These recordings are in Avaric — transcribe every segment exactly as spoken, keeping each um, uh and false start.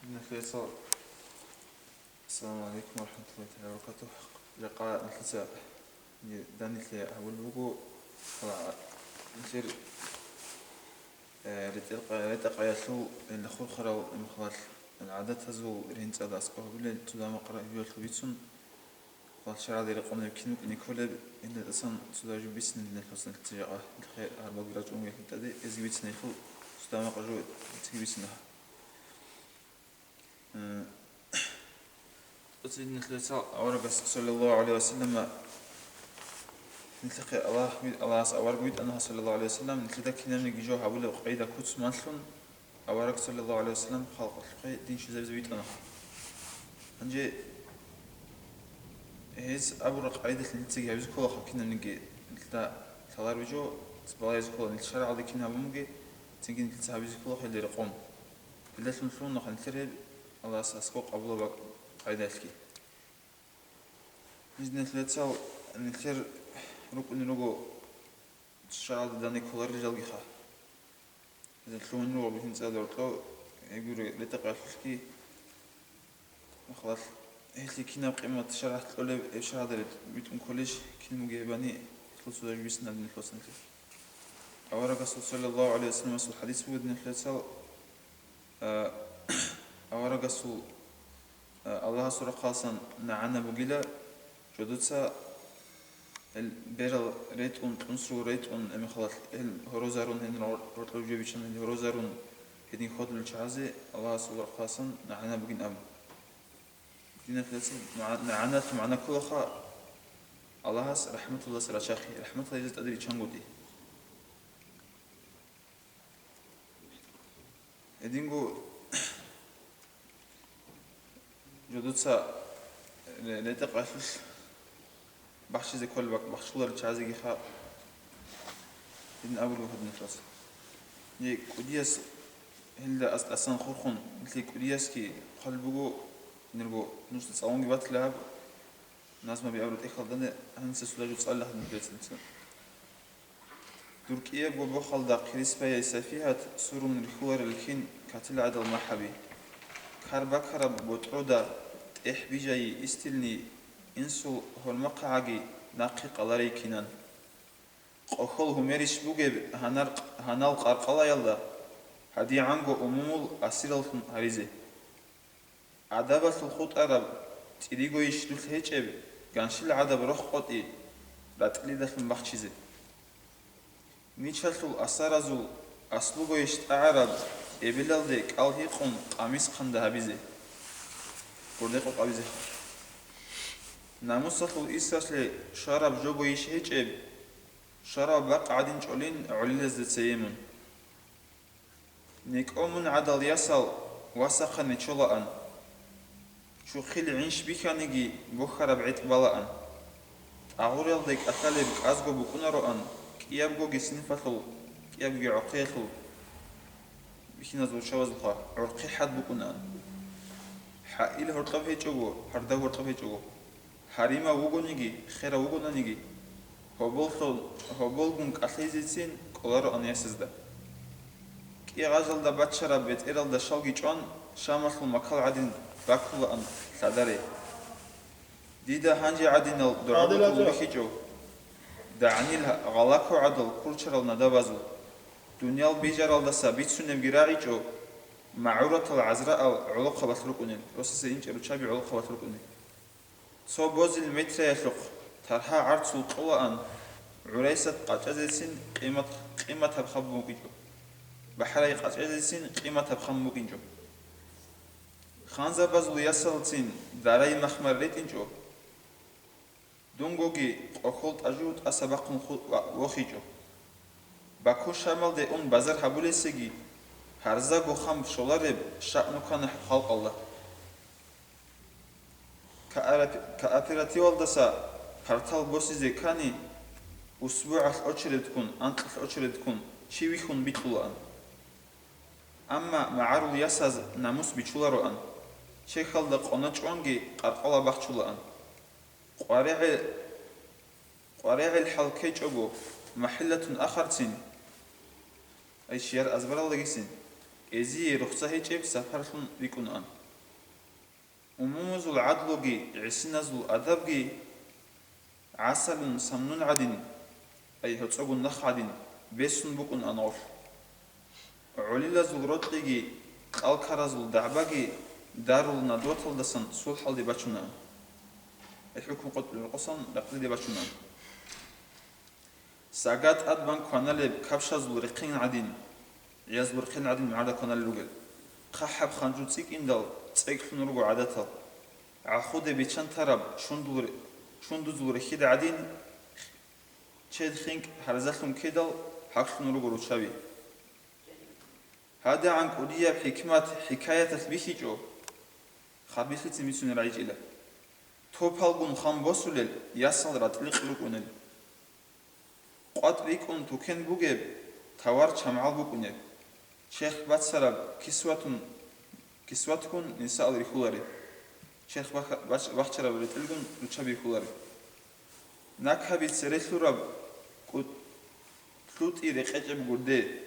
Нилъеца, ассаламу гӀалайкум ва рахӀматуллагьи тагӀала ва баракатугь. Жакъа нилъеца данилъи гьабулеб буго, ва нилъер, э, ретӀел-, ретӀа-къаялъул, э, хурхарал, э, мухалал гӀадатазул ренцӀада аскӀоб гьабулел цо дагьаб макъ гьабиялъул бицун, ва шаргӀалде рекъон гьеб кин букӀине кколеб, гьелдасан цо дагьаб жо бицина динал хасанлъи жакъа, нилъехъе гьарбалги рачӀун вегьлъитӀаде, эзги бицина гьелъул цо дагьаб макъ жо цеги бицина. Э, цо цин нилъеца аварагас, саллаллагьу гӀалайгьи ва саллама, нилъехъе Аллагь ви-, Аллагьас авараг витӀана, саллаллагьу гӀалайгьи ва саллам, нилъеда кинабниги жо гьабулеб къайда куц малъун, авараг, саллаллагьу гӀалайгьи ва саллам, халкъалъухъе дин щвезабизе витӀана. Гьанже гьез абураб къайдалъ нилъеца гьабизе кколаха кинабниги, нилъеда лъалареб жо балагьизе ккола, нилъ шаргӀалде кин гьабун бугеб, цинги нилъеца гьабизе кколаха гьелда рекъон. Гьелдалъун лъугьунаха нилъер гьеб Аллагьас аскӀоб къабулаб къайдалъги. Гьез нилъецал нилъер рукӀунел руго шагьалда данде кколарел жалгиха. Гьезда лъугьунел руго бихьинцӀа доркьо, гьеб гури ретӀа-къаялъулъги. Махалал, гьелъие кинаб къимат шаргӀалъ кьолеб, гьеб шагьалда рет-, битӀун кколищ, кин бугеб гьебани, гьелъул цо дагьаб жо бицина динал хасанлъи. Аварагасул, саллаллагьу гӀалайгьи ва салламасул, хӀадис буго динал хасанлъи, а, аварагасул, а, Аллагьасул рахъалъан нагӀана бугила, жодоца гьел берал ретӀун, кьунсрул ретӀун, гьеб мехалъ гьел гьорозарун, гьел рокьоб жо биччан гьел гьорозарун, гьедин хьвадулел чагӀазе Аллагьасул рахъалъан нагӀана бугин абун. Динахъе цо мугӀа-, нагӀаналъул магӀна кколаха, Аллагьас рахӀматалдаса рачахъе, рахӀматалда гьезда тӀаде риччанго тӀи. Гьединго жодоца ре-, ретӀа-къалъулъ бахчизе кколеб бак-, бахчуларел чагӀазегиха гьедин абулеб гьадинлъас. Гьей кӀудияс гьелда ас-, асан хурхун, нилъее кӀудиясги хъвалеб буго, нилго нужда цӀалунги батила гьаб, назмаби абураб тӀехьалда гьаниса цо дагьаб жо цӀалила гьадинлъас. Дур кӀиябго бохалда хъирис баяй сафигьат сурун рихьуларел кин катил гӀадал махӀаби. Кар бакараб ботӀрода тӀехь бижайи истилни инсул гьормахъагӀаги нахъе къаларей кинан. Къохьол гьумерищ бугеб гьанар-, гьанал къаркъалаялда гьадигӀанго умумул асираллъун гьаризе. Адабалъул хутӀараб цӀиригойищ дулъ гьечӀеб, ганщил гӀадаб рохъ къотӀи ратӀлидалъун бахчизе. Мичалъул асаразул аслугойищ тӀагӀараб эбелалде кӀал гьикъун къамис хъанда гьабизе, гурде къокъабизе. Намусалъул исалъе шараб жогойищ гьечӀеб, шараб бакъ гӀадин чӀолин гӀолилазда цее мун. НекӀо мун гӀадал ясал васахъа нечолаан. Чухъил гӀинщ бихьаниги бухьараб гӀетӀ балаан. ТӀагъуралде кӀалъалеб кӀазго букӀунароан, кӀиябгоги синфалъул, кӀиябги гӀохъиялъул бихьиназул чавазулха гӀорхъи хӀад букӀунаан. ХӀаил гьоркьоб гьечӀого, гьарда гьоркьоб гьечӀого. Гьаримав вугониги, херав вугонаниги, гьоболлъун, гьоболгун кӀалъизецин кӀолароан ясазда. КӀигъажалда бачараб бетӀералда щалги чӀван, Шамалъул макал гӀадин баккулаан лъадаре. Дида гьанже гӀадинал догӀа бихьичӀо, дагӀнил гъалако гӀадал курчарал надабазул, дуниял бижаралдаса бицунебги рагӀичӀо, магӀуратал гӀазраал гӀолохъабалъ рукӀунел, росасе инчӀел руччаби гӀолохъабалъ рукӀунел. Цо бозил метраялъухъ таргьа гӀарцул кьолаан, гӀурайсат къачӀазецин къимат-, къиматаб хаб букӀинчӀо. БахӀарай къачӀазецин къиматаб хаб букӀинчӀо. Ханзабазул ясалцин дарай махмар ретӀинчӀо. Дунгоги къохьол тӀажу тӀаса бахъун ху-, ва-, вохичӀо. Баку Шамалде ун базар гьабулесеги, гьарзаго хаб щолареб шагьну ккана халкъалда. Кооперати-, кооперативалдаса партал босизе ккани, усбугӀалъ очередккун, анкьалъ очередккун чи вихьун бикьулаан. Амма магӀарул ясаз намус бичулароан, чехьалда къона чӀванги къаркъала бахчулаан. КъваригӀел-, къваригӀел хӀал ккечӀого, махӀиллатун ахарцин, ай чияр азбаралдагицин, эзие рухса гьечӀеб сапарлъун рикӀунаан. Умумузул гӀадлуги гӀисиназул адабги гӀасалун самнун гӀадин, ай гьоцӀогун нах гӀадин, бесун букӀун ангъолъ. ГӀолилазул рокьиги кьалкаразул дагӀбаги дарул надваталдасан сулхӀалде бачуна. Ай хӀукму къотӀун рокъосан ракълиде бачуна. Сага тӀад бан кваналеб капшазул рехъин гӀадин, гӀиязул рехъин гӀадин мугӀарда кваналел ругел. ХъахӀаб ханжу цӀикӀкӀиндал цӀекӀлъун руго гӀадатал. ГӀахуде биччан тараб чундул ре-, чундузул рехида гӀадин, чед хинкӀ гьарзалъун ккедал гьаклъун руго руччаби. ГьадигӀан кӀудияб хӀикмат хӀикаяталъ бихьичӀо, харбилъицин бицунел рагӀичӀила. Топалгун хъан босулел ясал ратӀликъ рукӀунел. КъватӀ рикӀкӀун тукен бугеб, тавар чамгӀал букӀунеб. Черх бацараб кисватун, кисватгун нисаал рихьулареб. Черх бах-, бач-, бахчараб ретӀелгун руччаби рихьулареб. Накаби церелъураб кӀу-, лъутӀи рекъечӀеб гурде,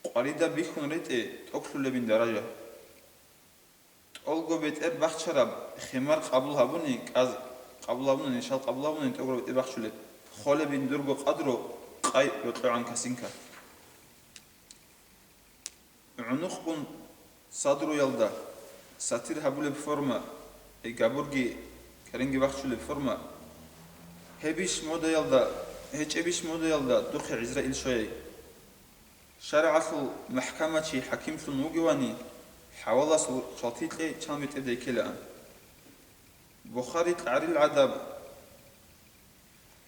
къваридаб бихьун ретӀе тӀокӀлъулебин даража. ТӀолго бетӀер бахчараб хемар къабул гьабуни, кӀаз къабул гьабуни, нишал къабул гьабуни, тӀогураб бетӀер бахчулеб, холебин дурго къадру къай рокьогӀан касинка. ГӀунухъгун садруялда сатир гьабулеб форма, ай габурги каринги бахчулеб форма, гьебищ модаялда, гьечӀебищ модаялда духъе ГӀизраил щвей. ШаргӀалъул махӀкамачи хӀакимлъун вугевани, хӀавалас чалти кьей чан бетӀердай ккелаан. Бухари кьарил гӀадаб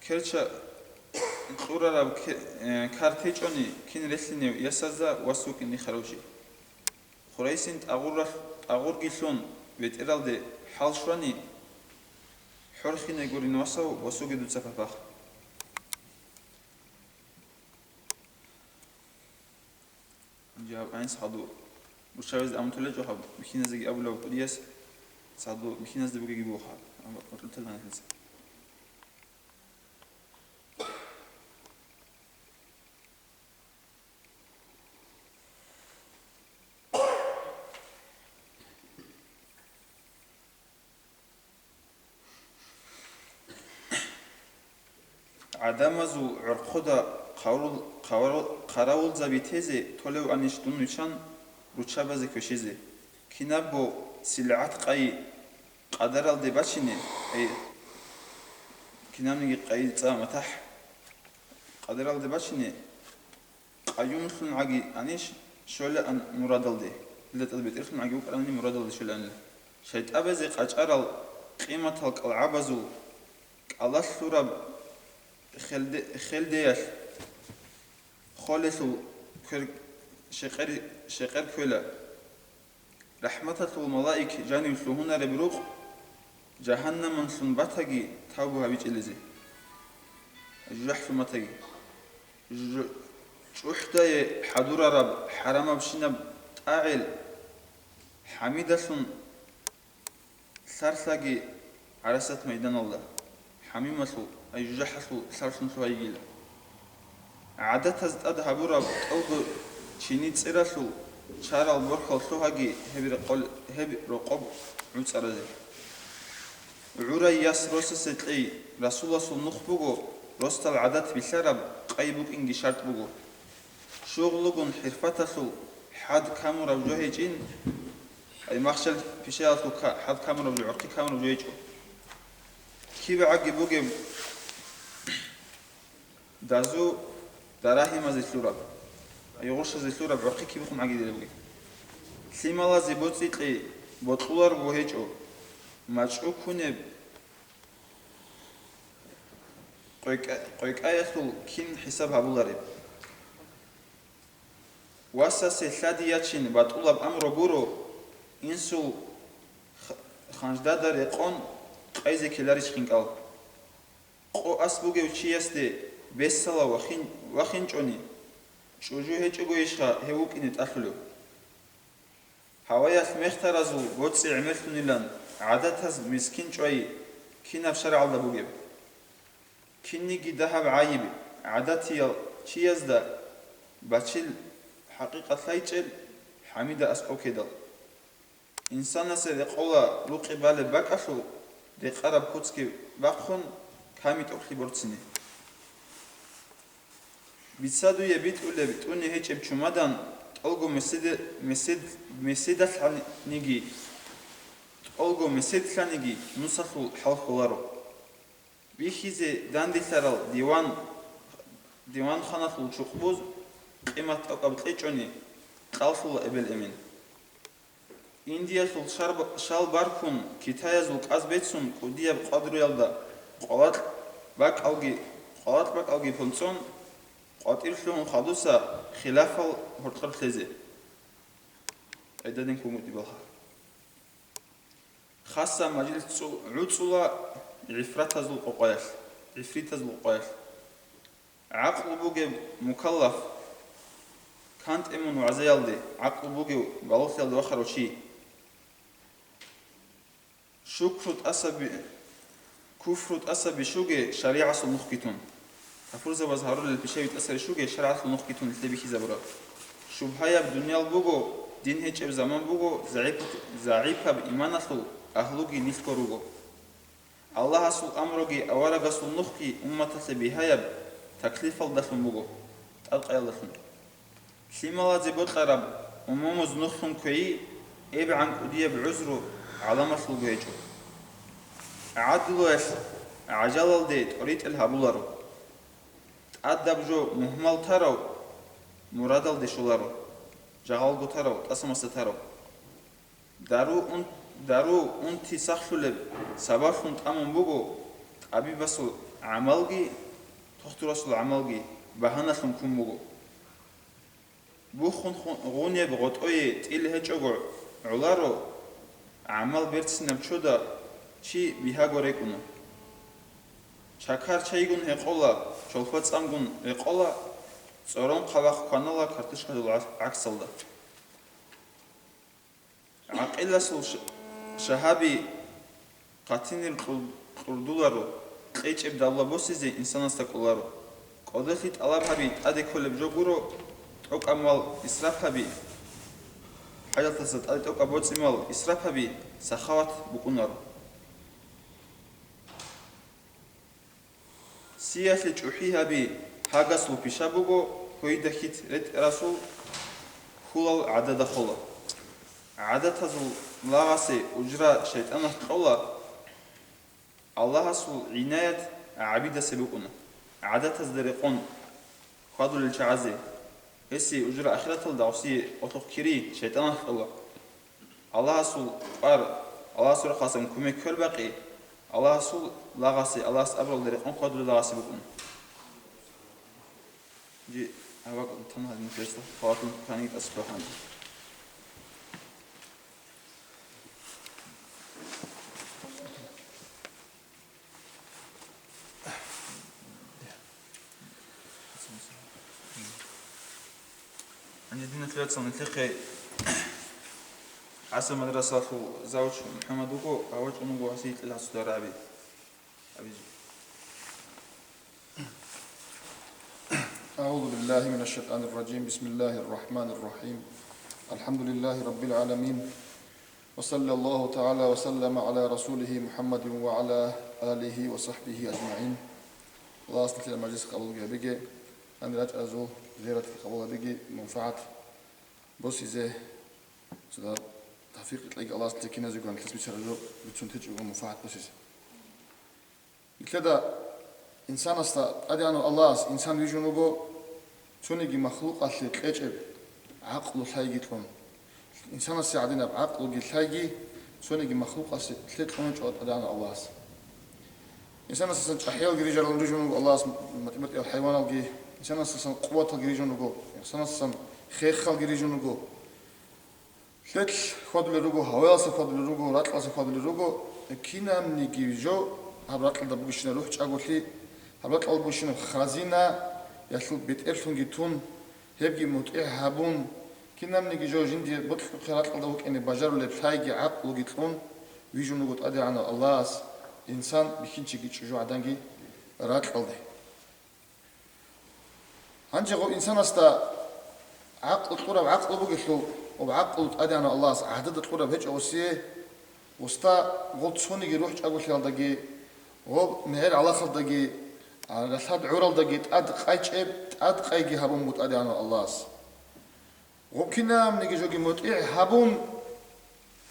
керча кьурараб ке-, э, кар течӀони, кин релълъинев ясазда вас вукӀин нихаравчи. Хурайсин тӀагъурралъ-, тӀагъурги лъун бетӀералде хӀал щвани, хӀорхине гурин васав, босуге дуца папахъ. Жаваб гьанис хадур. Руччабазе амру толечӀо гьаб, бихьиназеги абулеб кӀудияс, цадур бихьиназде бугеги бугоха, амма къотӀлъутел гьанисеца. ГӀадамазул гӀорхъуда хъарул-, хъару-, хъаравулзаби тезе толеванищ дун виччан руччабазе квешизе? Кинабго силгӀат къайи къадаралде бачине, ай, кинабниги къайи цӀа матахӀ къадаралде бачине, къаюмлъун гӀаги анищ щолаан мурадалде, илдатӀад бетӀерлъун гӀаги вукӀарани мурадалде щолаанила. ШайтӀабазе къачӀарал къиматал кӀалгӀабазул кӀалалъураб хелде-, хелдеялъ холелъул квер-, щекъер-, щекъер кквела. РахӀматалъул малаик жанив лъугьунареб рукъ жагьаннамалъун батаги тавбу гьабичӀелизе, жужахӀлъун батаги. Жу-, чӀухӀдае хӀадурараб хӀарамабщинаб тӀагӀел хӀамидалъун лъарлъаги гӀарасат майданалда. ХӀамималъул, ай жужахӀалъул лъарлъун лъугьайгила. ГӀадатаз тӀад гьабураб тӀолго чини цӀералъул чарал борхьал лъугьаги гьеб рекъол-, гьеб рокъоб гӀуцӀаразе. ГӀурай яс росасе кьей, Расуласул нух буго, росдал гӀадат билълъараб къай букӀинги шартӀ буго. Шугълугун хӀирфаталъул хӀад камураб жо гьечӀин, ай махщел-пишаялъул ка-, хӀад камураб жо, гӀорхъи камураб жо гьечӀо. КибегӀаги бугеб дазу дарагьимазе лъураб, ай гъурщазе лъураб гӀорхъи кибихъун гӀагидерабги. Лъималазе боцӀи кьей бокьуларого гьечӀо, мачӀу кунеб къойкӀа-, къойкӀаялъул кин хӀисаб гьабулареб? Васасе лъади ячин батӀулаб амру гуро, инсул х-, ханждада рекъон къайзе ккеларищ хинкӀал? Къо ас бугев чиясде бесала вахин-, вахинчӀони, чӀужу гьечӀогойищха гьев вукӀине тӀалъулев? Гьаваялъ мехтаразул боцӀи гӀемерлъунилан гӀадатаз мискин чӀвай кинаб шаргӀалда бугеб? Кинниги дагьаб гӀайиб гӀадатиял чиязда бачил хӀакъикъат лъайчӀел хӀамида аскӀов ккедал. Инсанасе рекъола рукъи балеб бакӀалъул рекъараб куцги бахъун, ками-тӀокӀлъи борцине. Бицадуе битӀулеб тӀуни гьечӀеб чумадан тӀолго меседе-, месед-, меседалъаниги, тӀолго меседлъаниги нусалъул хӀал холаро. Бихьизе данделъарал диван, диванханалъул чукъбуз къимат тӀокӀаб кьечӀони кьаллъула эбел-эмен. Индиялъул шарб-, шал баркун, китаязул кӀаз бецун, кӀудияб къадруялда къвалакь бакӀалги, къвалакь бакӀалги понцӀон, къватӀир лъугьун хадуса хилафал гьоркьор лъезе. Гьедадин кумутӀи балха. Хасса мажлис цӀу-, гӀуцӀула гӀифратазул къокъаялъ, гӀифритазул къокъаялъ. ГӀакълу бугеб мукаллаф, кантӀе мун вагӀзаялде, гӀакълу бугев балугълъиялда вахарав чи. Шукру тӀасаби-, куфру тӀасаби щуге шаригӀасул нухги тун. Капурзабаз гьарулел пишави тӀасари щуге шаригӀалъул нухги тун нилъе бихьизабураб. Шубгьаяб дуниял буго, дин гьечӀеб заман буго, загӀип-, загӀипаб иманалъул агьлуги нилъго руго. Аллагьасул амруги аварагасул нухги умматалъе бигьаяб таклифалдалъун буго, тӀадкъаялдалъун. Лъималазе бокьараб умумуз нухлъун кквейи, эбгӀан кӀудияб гӀузру гӀаламалъулго гьечӀо. ГӀадлуялъ гӀажалалде тӀоритӀел гьабуларо. ТӀадаб жо мугьмал тарав мурадалде щоларо, жагъалго тарав тӀасамасда тарав. Дару ун-, дару унти сахлъулеб сабаблъун тӀамун буго тӀабибасул гӀамалги, тухтурасул гӀамалги багьаналъун ккун буго. Буххун ху-, гъунеб гъотӀое тӀил гьечӀого гӀоларо, гӀамал берцинаб чода чи бигьаго рекӀуна. Чакар чайгун гьекъола, чолхо цӀамгун рекъола, цӀорон хъалахъ кванала картошкалъул гӀа-, гӀаксалда. ГӀакъиласул ш-, шагьаби къатинир кьур-, кьурдуларо, кьечӀеб давла босизе инсанасда кӀоларо. КӀодолъи тӀалаб гьаби тӀаде кколеб жо гуро, тӀокӀаб мал исраф гьаби, хӀажатасда тӀаде тӀокӀаб боцӀи мал исраф гьаби сахават букӀунаро. Сиялъе чӀухӀи гьаби гьагасул пиша буго, гьойда хьит ретӀарасул хьулал гӀадада хола. ГӀадатазул лагъасе ужра шайтӀаналъ кьола, Аллагьасул гӀинаят гӀабидасе букӀуна. ГӀадатазда рекъон хьвадулел чагӀазе, гьесие ужра ахираталда, гьесие къотӀухъ кири шайтӀаналъ кьола. Аллагьасул кӀвар, Аллагьасул рахъасан кумек кколеб бакъи, Аллагьасул лагъасе, Аллагьас абуралда рекъон хьвадулел лагъасе букӀун. Жи, гьаб тан гьадин фесла, халатун кани тӀасбахъан. Гьанже динул вацал, нилъехъе ГӀасан мадрасалъул завуч МухӀаммад вуго, гьав вачӀун вуго гьасие кьел гьасуда раби. Абизе. أعوذ بالله من الشيطان الرجيم. بسم الله الرحمن الرحيم. الحمد لله رب العالمين. وصلى الله تعالى وسلم على رسوله محمد وعلى آله وصحبه أجمعين. Аллагьас нилъер мажлис къабул гьабиги, гьанир рачӀаразул зиярат къабул гьабиги, манфагӀат босизе, цо тавфикъ кьеги Аллагьас нилъер киназего нилъеца бицараб жо бицун течӀого манфагӀат босизе. Нилъеда инсанасда ТӀадегӀанав Аллагьас инсан вижун вуго, цониги махлукъалъе кьечӀеб гӀакълу лъайги кьун. Инсанасе гӀадинаб гӀакълуги лъайги цониги махлукъасе лъе кьун гьечӀо ТӀадегӀанав Аллагьас. Инсанасасан чӀахӀиялги рижарун рижун вуго Аллагьас, матӀи-матӀиял хӀайваналги, инсанасасан къуваталги рижун руго, инсанасасан хехалги рижун руго. Лъелъ хьвадулел руго, гьаваялъа хьвадулел руго, ракьалъа хьвадулел руго, кинабниги жо гьаб ракьалда бугищинаб рухӀ чӀаголъи, гьаб ракьалда бугищинаб хазина, ялъул бетӀерлъунги тун, гьебги мутӀигӀ гьабун, кинабниги жо жиндие бокьухъе ракьалда вукӀине бажарулеб лъайги гӀакълуги кьун вижун вуго ТӀадегӀанав Аллагьас инсан бихьинчиги чӀужугӀаданги ракьалде. Гьанже гъов инсанасда ГӀакълу кьураб гӀакълу бугелъул, ва гӀакълу ТӀадегӀанав Аллагьас гӀадада кьураб гьечӀо гъосие, гъосда гъол цониги рухӀ чӀаголъиялдаги, гъол мегӀер гӀалахалдаги, а, ралъад гӀуралдаги тӀад къайчӀеб, тӀад къайги гьабун буго ТӀадегӀанав Аллагьас. Гъоб кинабниги жоги мутӀигӀ гьабун,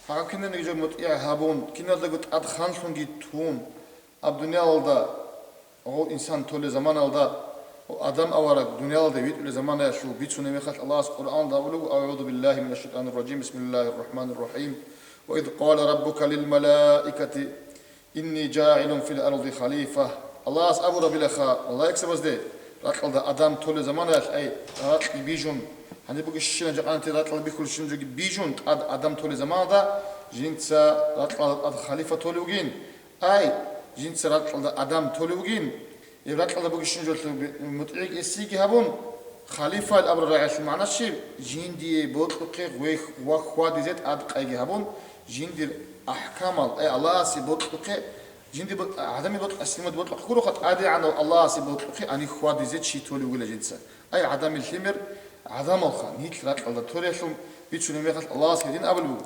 гьаб кинабниги жоги мутӀигӀ гьабун, киналдаго тӀад ханлъунги тун, аб дуниялалда, гъо инсан толеб заманалда, гъо Адам авараг дуниялалде витӀулеб заманаялъул бицунеб мехалъ Аллагьас Къуръаналда абулеб: «أعوذ بالله من الشيطان الرجيم، بسم الله الرحمن الرحيم. وإذ قال ربك للملائكة إني جاعل في الأرض خليفة». Аллагьас абурабилаха малаикзабазде, ракьалда Адам толеб заманаялъ, ай, ракьги бижун, гьаниб бугебщинаб жакъанти ракьалда бихьулебщинаб жоги бижун, тӀад Адам толеб заманалда жинца ракьалда тӀад халифа толев вугин. Ай, жинца ракьалда Адам толев вугин, гьеб ракьалда бугебщинаб жолъун мутӀигӀги эсиги гьабун, халифа абураб рагӀиялъул магӀна щиб? Жиндие бокьухъе гъвех-, ва хьвадизе тӀад къайги гьабун, жиндир ахӀкамал, ай, Аллагьасе бокьухъе, жинди бо-, гӀадамил бокьухъе, лъимад бокьухъе гуроха, ТӀадегӀанав Аллагьасе бокьухъе гьаниб хьвадизе чи толев вугила жинца. Ай, гӀадамил лъимер, гӀадамалха, нилъ ракьалда толеялъул бицунеб мехалъ Аллагьас гьедин абулеб буго.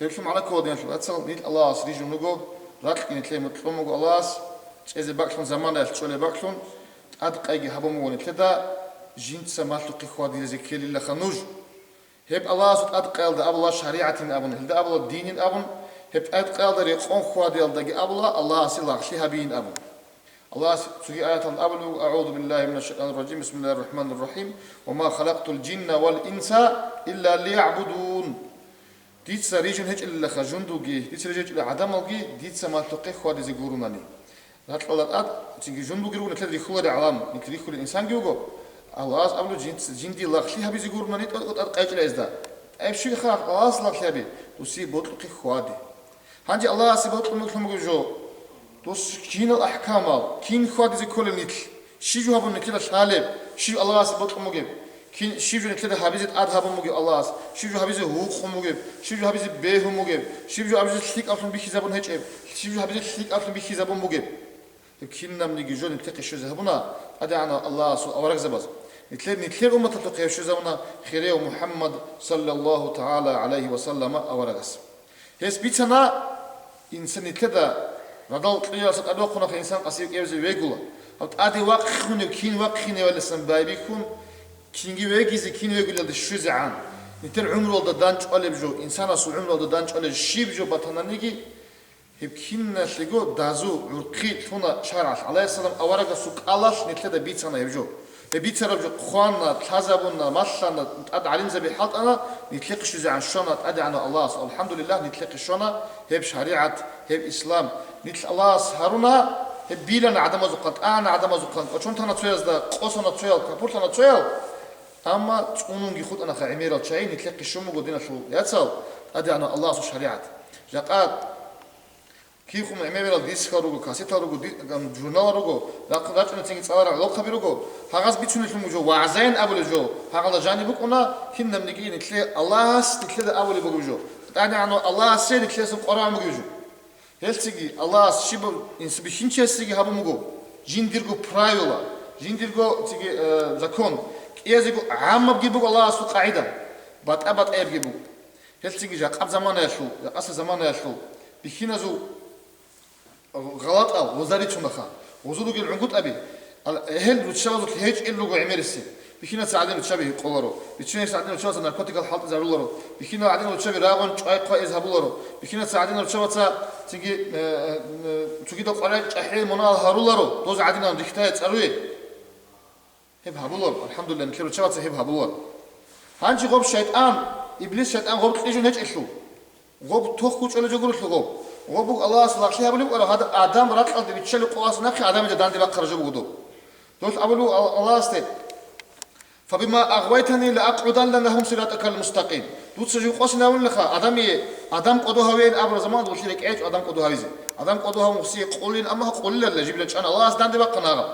Гьелъул магӀна ккола, диналъул вацал, нилъ Аллагьас рижун руго, ракьги нилъее мутӀигӀлъун буго Аллагьас, чӀезе бакӀлъун, заманаялъ чӀолеб бакӀлъун, тӀад къайги гьабун буго нилъеда, жинца малъухъе хьвадизе ккелилаха нуж. Гьеб Аллагьасул тӀад къайалда абула шаригӀатин абун, гьелда абула динин абун, гьеб тӀад къайалда рекъон хьвадиялдаги абула Аллагьасе лагълъи гьабиин абун. Аллагьас цоги аяталда абулеб буго: «أعوذ بالله من الشيطان الرجيم، بسم الله الرحمن الرحيم. وما خلقت الجن والإنس إلا ليعبدون». Дица рижун гьечӀелилаха жундуги, дица рижун гьечӀела гӀадамалги дица малъухъе хьвадизе гурунани. Ракьалда тӀад цинги жундуги руго, нилъер рихьуларел гӀалам, нилъ рихьулел инсанги вуго. Аллагьас абулеб, жинц-, жинди лагълъи гьабизе гурунани тӀад къайчӀила гьезда. ТӀайиб щибха Аллагьас лагълъи гьаби? Досие бокьухъе хьвади. Гьанже Аллагьасе бокьун вугелъун бугеб жо? Дос кинал ахӀкамал, кин хьвадизе кколел нилъ? Щиб жо гьабун нилъеда лъалеб? Щиб Аллагьасе бокьун бугеб? Кин, щиб жо нилъеда гьабизе тӀад гьабун бугеб Аллагьас? Щиб жо гьабизе гьукъун бугеб? Щиб жо гьабизе бегьун бугеб? Щиб жо гьабизе лъикӀаблъун бихьизабун гьечӀеб? Щиб жо гьабизе лъикӀаблъун бихьизабун бугеб? Гьеб кинабниги жо нилъехъе щвезабуна ТӀадегӀанав Аллагьасул аварагзабаз. Нилъер, нилъер умматалъухъе гьеб щвезабуна хирияв МухӀаммад, саллаллагьу тагӀала гӀалайгьи ва саллама, аварагас. Гьес бицана, инсан нилъеда радал кьиялъа тӀадвахъунаха инсан къасив кӀевзе вегула. Гьаб тӀаде вахъинев, кин вахъиневалисан байбихьун, кинги вегизе, кин вегулелде щвезегӀан. Нилъер гӀумруялда дандчӀвалеб жо, инсанасул гӀумруялда дандчӀвалеб щиб жо батананиги, гьеб киналъего дазу, гӀурхъи лъуна шаргӀалъ. ГӀалайгьиссалам аварагасул кӀалалъ нилъеда бицана гьеб жо. Гьеб бицараб жо хъвана, лъазабуна, малъана, тӀад гӀалимзаби хӀалтӀана, нилъехъе щвезегӀан щвана ТӀадегӀанав Аллагьас. АлхӀамдулиллагь, нилъехъе щвана гьеб шаригӀат, гьеб ислам. Нилъ Аллагьас гьаруна, гьеб билана гӀадамазухъан, тӀана гӀадамазухъан, кӀочон тана цоязда, къосана цоял, капурлъана цоял. Амма цӀунунги хутӀанаха гӀемерал чагӀи, нилъехъе щун буго, диналъул яцал, ТӀадегӀанав Аллагьасул шаригӀат. Жакъа кибхъун гӀемерал дискал руго, кассетал руго, ди-, гам-, журналал руго, рахъ-, рачӀунецинги цӀаларал гӀолохъаби руго, гьагъаз бицунелъун буго жо, вагӀзайин абулеб жо, гьагъала жаниб букӀуна, кинабниги нилъе Аллагьас нилъеда абулеб бугеб жо. ТӀадегӀанав Аллагьасе нилъесан къваригӀун бугеб жо. Гьелцинги Аллагьас щибаб инс-, бихьинчиясеги гьабун буго, жиндирго правила, жиндирго цинги, э, закон, кӀиязего гӀаммабги буго Аллагьасул къагӀида, батӀа-батӀаябги буго. Гьелцинги жакъаб заманаялъул, жакъасеб заманаялъул бихьиназул гъалатӀал гъоза рицунаха, гъозул ругел гӀунгутӀаби, ал-, гьел руччабазулъ гьечӀел руго гӀемерисел. Бихьинаца гӀадин руччаби гьикъоларо, бихьинаца гӀадин руччабаца наркотикал хӀалтӀизаруларо, бихьинал гӀадин руччаби рагъун чӀвай-хъвай эз гьабуларо, бихьинаца гӀадин руччабаца цинги, э, э, цогидал къваригӀел чӀахӀиял мунагьал гьаруларо, доз гӀадинал рихьдая цӀаруе. Гьеб гьабулар, алхӀамдулиллагь, нилъер руччабаца гьеб гьабулар. Гьанже гъоб шайтӀан, иблис шайтӀан гъоб кьижун гьечӀелъул, гъоб тохкучӀолеб жо гурелъул гъоб. Гъоб буго Аллагьас лагълъи гьабулеб кӀвараб гьадаб Адам ракьалде биччалеб къоялъ нахъе гӀадамида данде бахъараб жо буго доб. Дол абулеб Ал-, Аллагьасде: «فبما أغويتني لأقعدن لهم صراطك المستقيم». Дуца жив къосинавунилаха, Адамие, Адам кӀодо гьавеян абураб заман, дулъи рекӀечӀо Адам кӀодо гьавизе. Адам кӀодо гьавун гъосие къулин, амма къулилалда жибилан чӀан Аллагьас данде бахъана гьаб.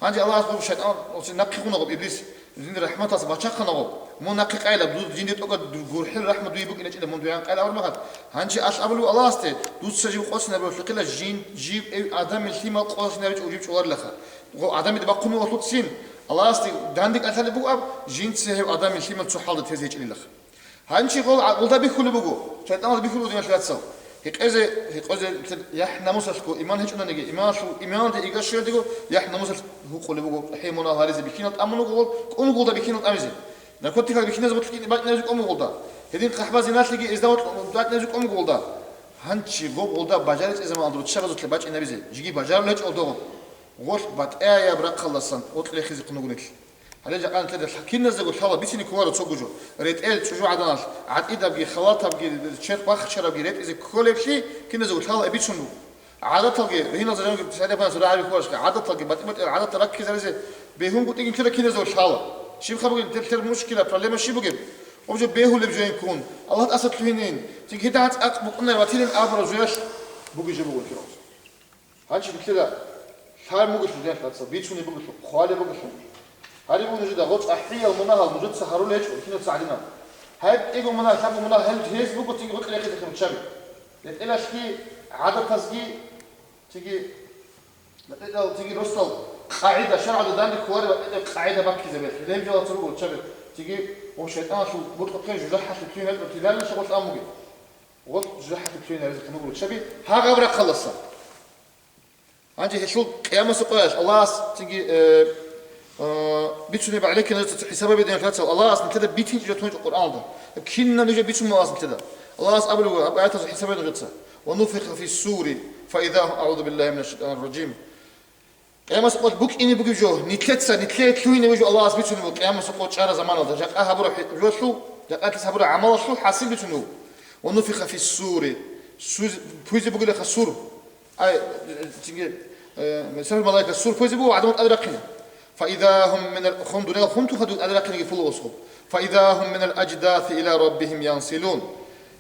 Гьанже Аллагьас гъоб шайтӀан гъосие нахъе гъуна гъоб иблис, жинда рахӀматалъ бачахъана гъоб. Мун нахъе къайла, дур-, жинде тӀокӀаб дур-, гурхӀел рахӀмат дуе букӀиначӀила мун дугӀан къайла абураб мехалъ. Гьанже алъ абулев Аллагьасде, дуца жив къосинабуралъухъила жин, жив эв Адамил лъимал къосинабичӀо жив чӀоларилаха. Гъо Адамида бахъун вугьалъуцин, Аллагьасде данде кӀалъалеб буго аб, жинца гьев Адамил лъимал цо хӀалда тезе гьечӀилилаха. Гьанчи гъол гӀакълуда бихьулеб буго, шайтӀаналда бихьулеб буго, диналъул вацал. Гьекъезе, гьекъезе яхӀ-намусалъго иман гьечӀонаниги, иманалъул, иманалде игар щвелдего яхӀ-намусалъ гьукъулеб буго, хӀей мунагь гьаризе бихьинал тӀамун вуго гъол, кӀун вуголда бихьинал тӀамизе. Наркотикал бихьиназе бакъине бачӀинабизе кӀун вуголда. Гьедин хъахӀба-зиналъиги эзда бакъиназе кӀун вуголда. Гьанчи гъоб гъолда бажаричӀеб заманалда руччабазулъе бачӀинабизе, жиги бажарулел гьечӀо догъо. Гъолъ батӀаяб рахъалдасан гъоркь рехизехъун вуго нилъ. Гьале жакъа нилъеда лъа-, киназего лъала бицине кколаро цо гужо. РетӀел чӀужугӀаданалъ гӀатӀидабги, халатабги, черх бахчарабги ретӀизе кколеблъи киназего лъала бицун буго. ГӀадаталги, гьинал жанивги садабанас рагӀаби хьварашха, гӀадаталги, батӀи-батӀиял гӀадатал раккизаризе бегьунгутӀиги нилъеда киназего лъала. Щибха бугеб нилъер, нилъер мушкила, проблема щиб бугеб? Гъоб жо бегьулеб жоин ккун, Аллагь тӀаса лъугьинин, цинги гьедигӀан цӀакъ букӀунай ватилин абураб жоялъ бугеб жо буго нилъер. Гьанчи нилъеда лъай бугелъул, диналъул вацал, бицунеб бугелъул, хъвалеб бугелъул. Гьариб нужеда гъоцӀ ахӀиял мунагьал нужеца гьарулел гьечӀо, кинаца гӀадинаб. Гьеб кӀиго мунагь, лъабго мунагь гьел гьез буго цинги гъоркь рехизехъин руччаби. РетӀелалъги, гӀадатазги, цинги, ретӀел, цинги росдал къагӀида, шаргӀалда данде кколареб ретӀел къагӀида баккизабе. Гьеб жалаца буго руччаби. Цинги ва шайтӀаналъул бутӀрухъе жужахӀалъув лъугьине гьечӀо, тилалилъа гъолъ амуги. Гъолъ жужахӀалъув лъугьине гьаризехъин буго руччаби, гьагъаб рахъалдаса. Гьанже гьелъул къиямасеб къоялъ Аллагьас цинги, э, э, бицунеб гӀенекке нужеца хӀисаб гьабе, диналъул вацал, Аллагьас нилъеда битинчӀеб жо тунчӀо Къуръаналда. Кинаб нужеда бицун буго Аллагьас нилъеда? Аллагьас абулеб буго гьаб аятазул хӀисаб гьабе нужеца: «Ва нуфиха фиссури, фа иза гьум», агӀузу биллагьи минаш шайтӀанир ражим. Къиямасеб къоялъ букӀине бугеб жо, нилъеца, нилъее лъугьине бугеб жо Аллагьас бицунеб буго къиямасеб къо чӀараб заманалда, жакъа гьабураб хӀи-, жолъул, жакъа нилъеца гьабураб гӀамалалъул хӀасил бицунеб буго. «Ва нуфиха фиссури», суз-, пуйзе бугелаха сур. Ай, цинги, э, сахӀул малаика сур пуйзе буго, гӀадамал тӀаде рахъине. Фаида гьум минал, хун, дуниял хун тухадул тӀаде рахъинеги пула осхъуб. Фаида гьум минал аждаси иля раббигьим янсилун.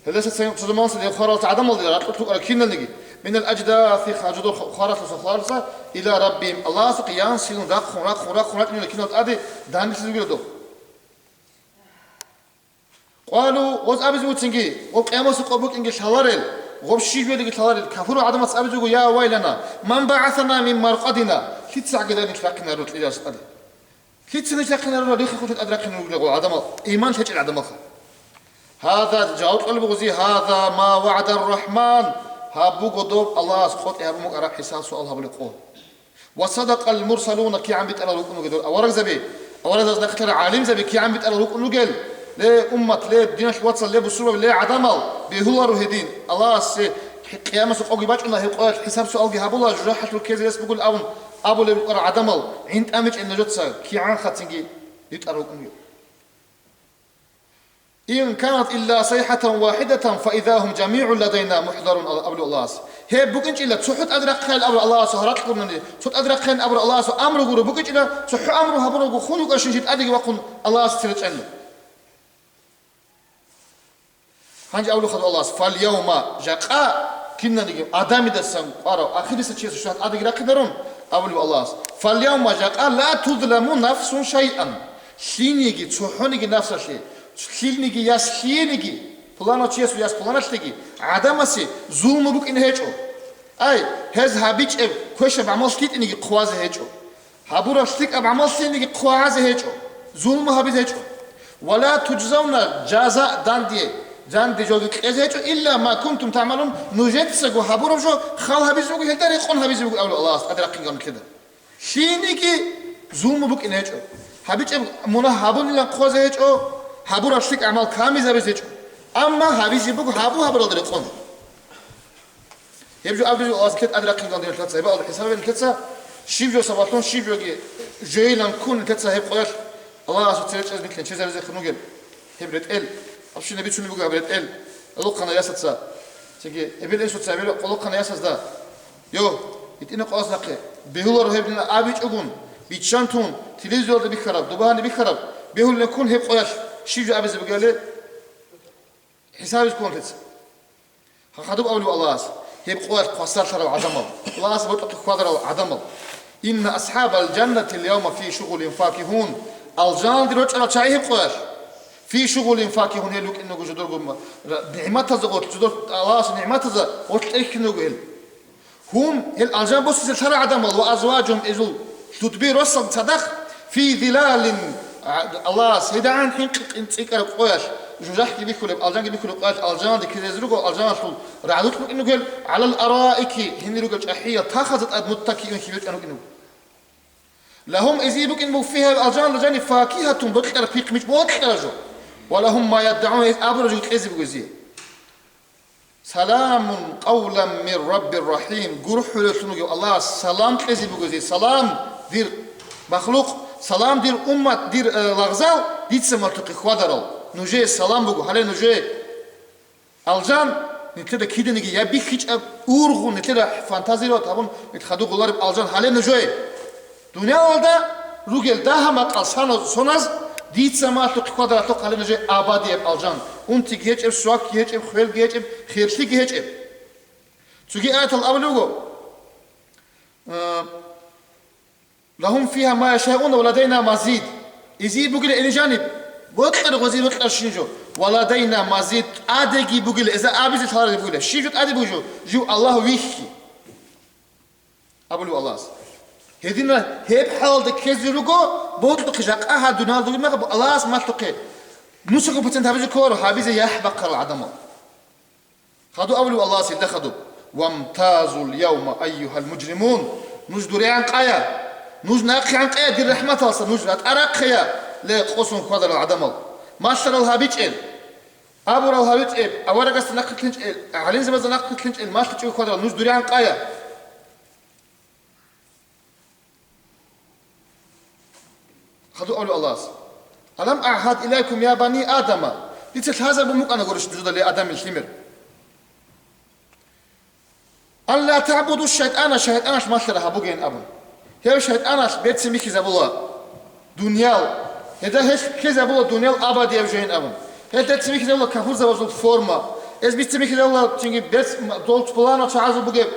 Гьелдаса цо заманалъ гьев хваралъа гӀадамалде ракьулъ рукӀарал киналниги, минал аждаси, хажудур хваралъуса, хваралъуса, иля раббигьим, Аллагьасухъе янсилун, рахъун, рахъун, рахъун рачӀунел кинал тӀаде данделъизе вугила дов. Къалу, гъоз абизе буцинги, гъоб къиямасеб къо букӀинги лъаларел, гъоб щиб жоялдеги лъаларел, кафурал гӀадамаца абизе буго: «Я вайлана, ман багӀасана мин маркъадина?» Лъица гӀагида нилъ рахъинарурал кьижарас тӀаде? Лъица нилъ рахъинарурал, риххалъ тӀад рахъинарурал гъол гӀадамал, иман лъечӀел гӀадамалха? Гьаза, жаваб кьолеб бугози, гьаза ма вагӀадар рахӀман, гьаб буго доб Аллагьас къотӀи гьабун букӀараб хӀисаб-суал гьабулеб къо. Ва садакъал мурсалуна, кигӀан битӀарал рукӀун ругел дол аварагзаби, аварагзаз нахъе лъарал гӀалимзаби кигӀан битӀарал рукӀун ругел, ле уммат, ле диналъ вацал, ле бусурбаби, ле гӀадамал, бегьуларо гьедин, Аллагьасе къиямасеб къоги бачӀуна, гьеб къоялъ хӀисаб-суалги гьабула, жужахӀалъур ккезе рес бугел абун абулеб рукӀарал гӀадамал, гӀин тӀамичӀел нужеца кигӀан хъацинги битӀарал рукӀун ругел. «Ин канат илла сайхӀатан вахӀидатан, фа иза гьум жамигӀун ладайна мухӀзарун», абулеб Аллагьас. Гьеб букӀинчӀила цохӀо тӀаде рахъайин абураб Аллагьасул гьаракь гурнани, цо тӀаде рахъайин абураб Аллагьасул амру гуро букӀинчӀила, цохӀо амру гьабурабго хун вукӀарщинчи тӀадеги вахъун Аллагьасе цере чӀванила. Гьанже абулеб хадуб Аллагьас: «Фальявма», жакъа кинаниги адамидасан кӀварав ахирисев чиясул щвалъ тӀадеги рахъинарун, абулеб Аллагьас: «Фальявма», жакъа, «ла тузламу нафсун шайъан», лъиениги, цохӀониги нафсалъе, лъиениги, яс лъиениги, пуланав чиясул яс пуланалъеги, гӀадамасе зулму букӀине гьечӀо. Ай, гьез гьабичӀеб квешаб гӀамал лъитӀиниги хъвазе гьечӀо. Гьабураб лъикӀаб гӀамал лъиениги хъвагӀазе гьечӀо, зулму гьабизе гьечӀо. «Ва ла туджзавна», жаза данде, данде жоги кьезе гьечӀо, «илла ма кунтум тагӀмалун», нужецаго гьабураб жо хал гьабизе буго, гьелда рекъон гьабизе буго, абулеб Аллагьас тӀаде рахъинги нилъеда. Лъиениги зулму букӀине гьечӀо. ГьабичӀеб мунагь гьабунилан хъвазе гьечӀо, гьабураб лъикӀаб гӀамал камизабизе гьечӀо. Амма гьабизе буго гьабу гьабуралда рекъон. Гьеб жо абизе Аллагьас нилъеда тӀаде рахъинги нилъеца, гьеб Аллагь хӀисаб гьабе нилъеца, щиб жо сабаблъун, щиб жоги жойилан ккун нилъеца гьеб къоялъ Аллагьасул цере чӀезе нилъ чезаризе хъун вугел. Гьеб ретӀел, вообще бицунеб буго гьаб ретӀел, гӀолохъанай ясаца, цинги эбел-инсуца, эбел къолохъанай ясазда, йо, гьитӀинаб къоялъ нахъе, бегьуларо гьеб дина абичӀогун, биччан тун, телевизоралда бихьараб, доба гьаниб бихьараб, бегьулин ккун гьеб къоялъ щиб жо абизе бугебали хӀисабизе ккун нилъеца. Гьадуб абулеб Аллагьас, гьеб къоялъ хвасарлъарал гӀадамал, Аллагьас бокьухъе хьвадарал гӀадамал: «Инна асхӀабал жаннатил явма фи шугъулин факигьун». Алжаналде рочӀарал чагӀи гьеб къоялъ, фи шугъулин факигьун, гьел рукӀине руго жидерго ма-, ра-, нигӀматазда гъорлъ, жидер Аллагьасул нигӀматазда гъорлъ тӀерхьине руго гьел. Гьум, гьел алжан босизе лъарал гӀадамал, ва азважугьум, гьезул лъудби росал цадахъ, Фи зилалин, а, Аллагьас гьедигӀан хӀинкъи-, къин-, цӀикӀкӀараб къоялъ, жужахӀги бихьулеб, алжанги бихьулеб къоялъ, алжаналде ккезе руго, алжаналъул рагӀдукь букӀине ругел, гӀалал араики, гьенир ругел чӀахӀиял тахазда тӀад муттакиун хьибечӀан рукӀине руго. Лагьум, эзие букӀине буго, фигьа, алжаналда жаниб, факигьатун, бокьараб пихъ-мичӀ, бокьараб жо. Ва лагьум ма яддагӀун, гьез абураб жо кьезе буго эзие. Саламун къавлан мин Раббир рахим. ГурхӀулевлъун вугев Аллагьас салам кьезе буго эзие. Салам, дир махлукъ, салам, дир уммат, дир, э, лагъзал, дица малъухъе хьвадарал. Нужее салам буго, гьале нужее алжан, нилъеда киданиги я бихьичӀеб ургъун, нилъеда фантазировать гьабун, нилъ хадуб гъолареб алжан гьале нужее. Дуниялалда ругел дагьа-макъал сана-, соназ, дица малъухъе хьвадаралъухъ гьале нужее абадияб алжан. Унтиги гьечӀеб, свакги гьечӀеб, хвелги гьечӀеб, херлъиги гьечӀеб. Цоги аятал абулеб буго, а, «Лагьум фигьа ма яшауна ва ладайна мазид». Эзие бугила эни жаниб, бокьараб гъозие бокьараб щиб жо. «Ва ладайна мазид», тӀадеги бугила, эза абизе лъалареб бугила. Щиб жо тӀаде бугеб жо? Жив Аллагь вихьи. Абулев Аллагьас. Гьедина гьеб хӀалалда ккезе руго, бокьухъе жакъа гьаб дуниялалда вугеб мехалъ Аллагьас малъухъе. Нусаго процент гьабизе кколаро, гьабизе яхӀ бахъарал гӀадамал. Хадуб абулев Аллагьас гьелда хадуб: «Вамтазул явма, айюгьал мужримун». Нуж дурегӀан къая. Нуж нахъегӀан къая дир рахӀматалдаса, нуж ратӀа рахъея, ле, къосун хьвадарал гӀадамал. Малъарал гьабичӀел, абурал гьабичӀел, аварагасда нахъе лъенчӀел, гӀалимзабазда нахъе лъенчӀел, малъичӀого хьвадарал, нуж дурегӀан къая. Хадуб абулев Аллагьас: «Алам агьад илайкум, я бани Адама?» Дица лъазабун букӀана гурищ нужеда, ле, Адамил лъимер. «Алла таъбуду шайтӀана», шайтӀаналъ малъараб гьабугейин абун. Гьев шайтӀаналъ берцин бихьизабула дуниял. Гьезда гьелъ ккезабула дуниял абадияб жойин абун. Гьелъ берцин бихьизабула кафурзабазул форма. Гьез берцин бихьизабула цинги берц-, дол пуланал чагӀазул бугеб.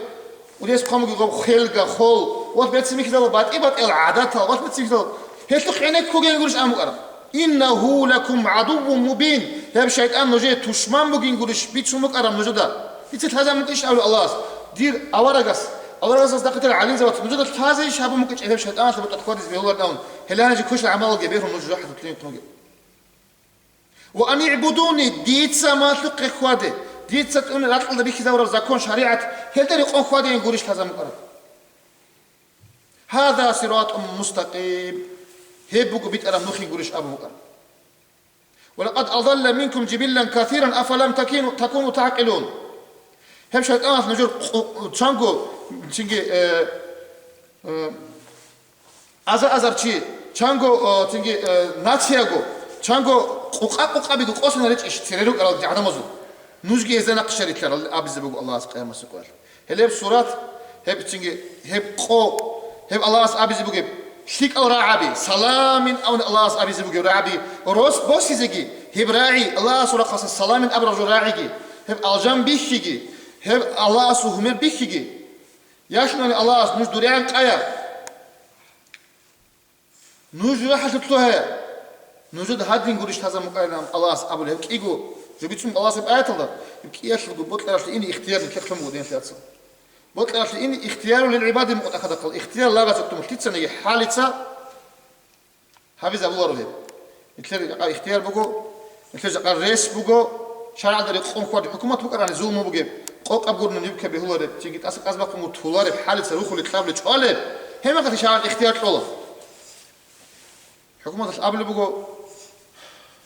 Удес хъомги гъоб хвелга, хол, ва берцин бихьизабула батӀи-батӀиял гӀадатал, ва берцин бихьизабула. Гьелъухъ гӀенеккугейин гурищ абун букӀараб. «Иннагьу лакум гӀадуввун мубин». Гьеб шайтӀан нужее тушман бугин гурищ бицун букӀараб нужеда. Дица лъазабун букӀищ абулев Аллагьас? Дир аварагас, аварагасдаса нахъе лъел гӀалимзабаз нужеда лъазейищ гьабун букӀинчӀеб гьеб шайтӀаналъ батӀа хьвадизе бегьуларин абун, гьеле гьанже квешал гӀамалалги бегьун нуж жужахӀалъутлъин хъуге. «Ва анигӀбудуни», дица малъухъе хьваде, дица цӀуне ракьалда бихьизабураб закон, шаригӀат, гьелда рекъон хьвадейин гурищ лъазабун букӀараб? «Гьаза сиратун мустакъим». Гьеб буго битӀараб нухин гурищ абун букӀараб. «Ва лакъад адалла минкум жибиллан касиран, афалам такину, такуну тагӀкъилун». Гьеб шайтӀаналъ нужер къу-, чанго, цинги, э, э, аза-азар чи, чанго, э, цинги, э, нацияго, чанго къукъа-къукъабиго къосина речӀищ цере рукӀарал гӀадамазул? Нужги гьезда нахъе щварилъарал абизе буго Аллагьас къиямасеб къоялъ. Гьелеб сурат, гьеб цинги, гьеб къо, гьеб Аллагьас абизе бугеб лъикӀал рагӀаби, саламин абун Аллагьас абизе бугеб рагӀаби, рос босизеги, гьеб рагӀи, Аллагьасул рахъалъа саламин абураб жо рагӀиги, гьеб алжан бихьиги, гьеб Аллагьасул гьумер бихьиги. Яхъинани Аллагьас нуж дурегӀан къая. Нуж жужахӀалъур лъугьая. Нужеда гьадин гурищ лъазабун букӀарилан Аллагьас абулеб гьеб кӀиго, жо бицун Аллагьас гьеб аяталда, гьеб кӀиялъулго бокьаралъе ине ихтияр нилъехъ лъун буго динлъи яцал. Бокьаралъе ине ихтияру лил гӀибади мукъадахъадахъал, ихтияр лагъасухъ лъицаниги хӀалица гьабизабуларо гьеб. Нилъер жакъа ихтияр буго, нилъер жакъа рес буго, шаргӀалда рекъон хьвади хӀукумат букӀарани зулму бугеб, къокъаб гурони ниб ккаб бегьулареб, цинги тӀаса кӀазбахъун тулареб, хӀалица рухулеб, кьабли чӀвалеб, гьеб мехалъ шаргӀалъ ихтияр кьола. ХӀукуматалъ абулеб буго,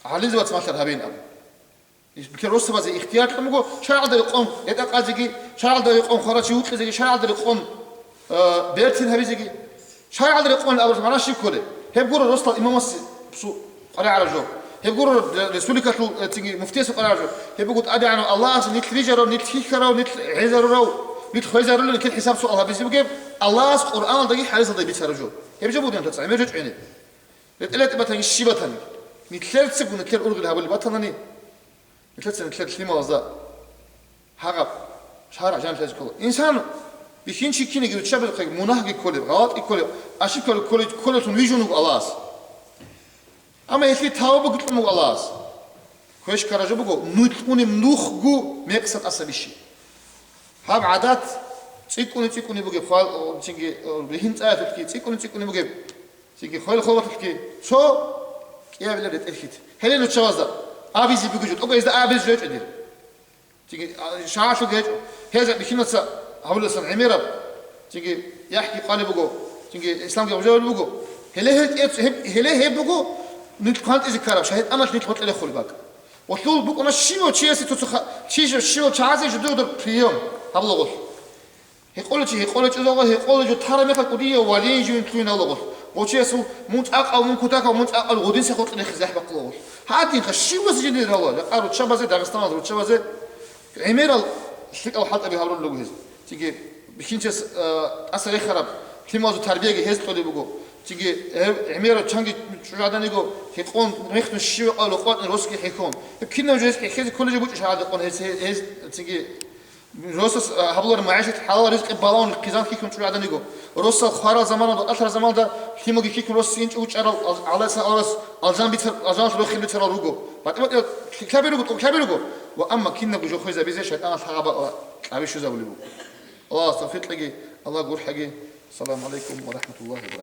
гӀалимзабаз малъар гьабейин абун. Нилъер росабазе ихтияр кьун буго, шаргӀалда рекъон этӀа къазеги, шаргӀалда рекъон хварачи вукъизеги, шаргӀалда рекъон, э, бертин гьабизеги. ШаргӀалда рекъон абураб магӀна щиб кколеб? Гьеб гуро росдал имамас су-, къваригӀараб жо. Гьеб гуро республикалъул, э, цинги муфтиясул къваригӀараб жо. Гьеб буго ТӀадегӀанав Аллагьас нилъ рижарав, нилъ хьихьарав, нилъ гӀезарурав, нилъ хвезарулел, нилъер хӀисаб-суал гьабизе бугеб, Аллагьас Къуръаналдаги хӀадисалдаги бицараб жо. Гьеб жо бугин, гӀемер жо чӀвене. РетӀел-ретӀел батани, щиб батани, нилъерцаго нилъер ургъел гьабулеб батанани, нилъеца нилъер лъималазда гьагъаб шаргӀ жанлъизе ккола. Инсан бихьинчи кинеги руччабилхъеги мунагьги кколеб, гъалатӀги кколеб, ошибкаги кколеб, кколеллъун вижун вуго Аллагьас. Амма гьелъие тавбаги кьун буго Аллагьас. Квеш ккараб жо буго, нух-, унеб нухго мекъса тӀаса бищи. Гьаб гӀадат цӀикӀкӀуни-цӀикӀкӀуни бугеб, хвал-, цинги, э, ригьин цӀаялъулъги цӀикӀкӀуни-цӀикӀкӀуни бугеб. Цинги хвел хвалбатулъги цо кӀиабилеб ретӀел хьит. Гьеле нучабазда абизе бугеб жо, тӀокӀаб гьезда абизе жо гьечӀо дир. Цинги, а, шагьалъулги гьечӀо. Гьезда бихьинаца гьабуласан гӀемераб, цинги яхӀги къвалеб буго, цинги исламги гьабжабулеб буго. Гьеле гьеб кӀец-, гьеб, гьеле гьеб буго нилъ квантӀизе ккараб, шайтӀаналъ нилъ гъоркье рехулеб бакӀ. Гъолъул букӀуна щивав чиясе цо-цо ха-, чи-, щивав чагӀазе жидер приём гьабула гъолъ. Гьекъолев чи гьекъолев чӀезавго, гьекъолев жо тараб мехалъ кӀудияв валин живин лъугьин гьавула гъолъ. Гъочиясул мун цӀакъав, мун кутакав, мун цӀакъав гъудинса хутӀ рехизе гьаб бахъула гъолъ. Гьадинха щивазе жиндир гьавула, жакъа руччабазе, Дагъистаналда руччабазе гӀемерал лъикӀал хӀалтӀаби гьабурал руго гьез. Цинги бихьинчас, а, тӀаса рехараб лъималазул тарбияги гьез кьолеб буго. Цинги гьев гӀемерав чанги чӀужугӀаданиго гьекъон рехун щиве къвалев къватӀин росги хӀехьон. Гьеб кинаб жо гьес хӀехьезе кколеб жо бучӀищ гьадекъон гьес, гьез, гьез цинги Росас, а, гьабулареб магӀишат хӀалалал ризкъи балагьун хъизан хьихьун чӀужугӀаданиго. Росал хварал заманалда, тӀатарал заманалда лъималги хьихьун рос инчӀого чӀарал ал-, гӀалайса аварас алжан бицар-, алжаналъ рохел бицарал руго. БатӀи-батӀиял лъикӀлъаби руго, тӀокӀлъаби руго. Ва амма кинабго жо хвезабизе шайтӀанал лъагӀаба ва кьаби щвезабулеб буго. Аллагьас тавфикъ кьеги, Аллагь гурхӀаги. Ассаламу гӀалайкум ва рахӀматуллагьи ва баракатугьу.